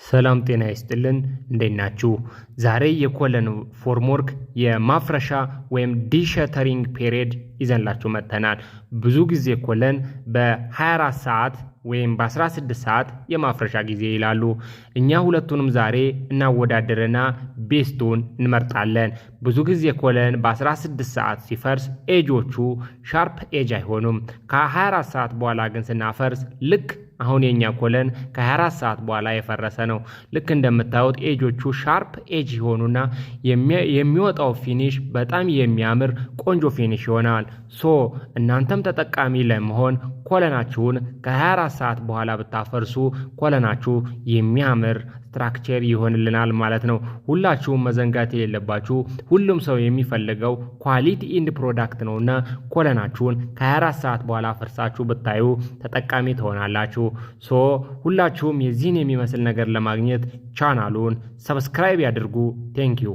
ሰላም ጤና ይስጥልን፣ እንዴት ናችሁ? ዛሬ የ column formwork የማፍረሻ ወይም deshuttering period ይዘንላችሁ መጥተናል። ብዙ ጊዜ column በ24 ሰዓት ወይም በ16 ሰዓት የማፍረሻ ጊዜ ይላሉ። እኛ ሁለቱንም ዛሬ እናወዳድርና best ኡን እንመርጣለን። ብዙ ጊዜ column በ16 ሰዓት ሲፈርስ edge ኦቹ sharp edge አይሆኑም። ከ24 ሰዓት በኋላ ግን ስናፈርስ፣ ልክ አሁን የኛ column ከ24 ሰዓት በኋላ የፈረሰ ነው። ልክ እንደምታዩት edge ኦቹ sharp edge ይሆኑና የሚወጣው finish በጣም የሚያምር ቆንጆ finish ይሆናል። So እናንተም ተጠቃሚ ለመሆን column ኣችሁን ከ24 ሰዓት በኋላ ብታፈርሱ column ኣችሁ የሚያምር structure ይሆንልናል ማለት ነው። ሁላችሁም መዘንጋት የሌለባችሁ ሁሉም ሰው የሚፈልገው quality end product ነውና column ኣችሁን ከ24 ሰዓት በኋላ አፍርሳችሁ ብታዩ ተጠቃሚ ትሆናላችሁ። So ሁላችሁም የዚህን የሚመስል ነገር ለማግኘት ቻናሉን subscribe ያድርጉ። Thank you.